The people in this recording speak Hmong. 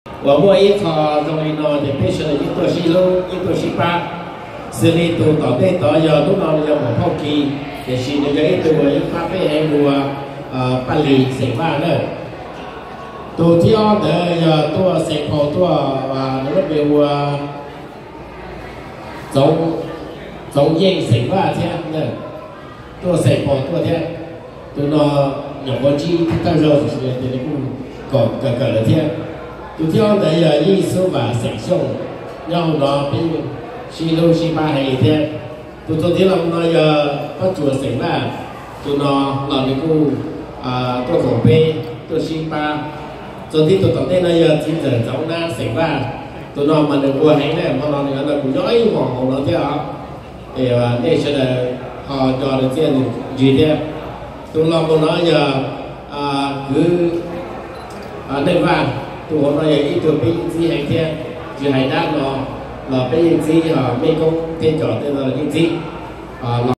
Uas muaj ib qho zoo li no ces peb sawv daws yeej tuaj sib hlub, yeej tuaj sib pab. Xws li tus tom ntej tod yog hnub no nws yog muam Phauj Kis, tiam sis nws yog ib tug uas yeej pab peb heev ua Paj Lis xeem Vaj na. Tus thib ob ntawd yog tuaj xeem Phau tuaj, nws lub npe ua Txoov Yeej xeem Vaj thiab, tuaj xeem Phau tuaj thiab. Tus no nyuam qhuav ntsib thawj zaug tias nws kuj kom kawm kawm lawm thiab. Tus thib ob ntawd yog Yij Xub Vam xeem Xyooj, nyob hauv no peb sib hlub sib pab heev li thiab. Tus txuas ntxiv los no yog Pab Tsuas xeem Vaj, tus no los nws kuj tuaj koom peb tuaj sib pab. Txuas ntxiv tus tom ntej no yog txiv ntxawm Txoov Nab xeem Vaj, tus no mas nws ua heev na, hmo no nws kuj nyob ib hmos hauv no thiab os. Es nej sawv daws ho nco nws txiaj ntsig thiab. Tus los mus no yog kwv Neej Vaj, tus hauv no yog ib tug peb yeej txib heev thiab, tsis hais dab no los peb yeej txib, mej koob thiab cov tej no los yeej txib.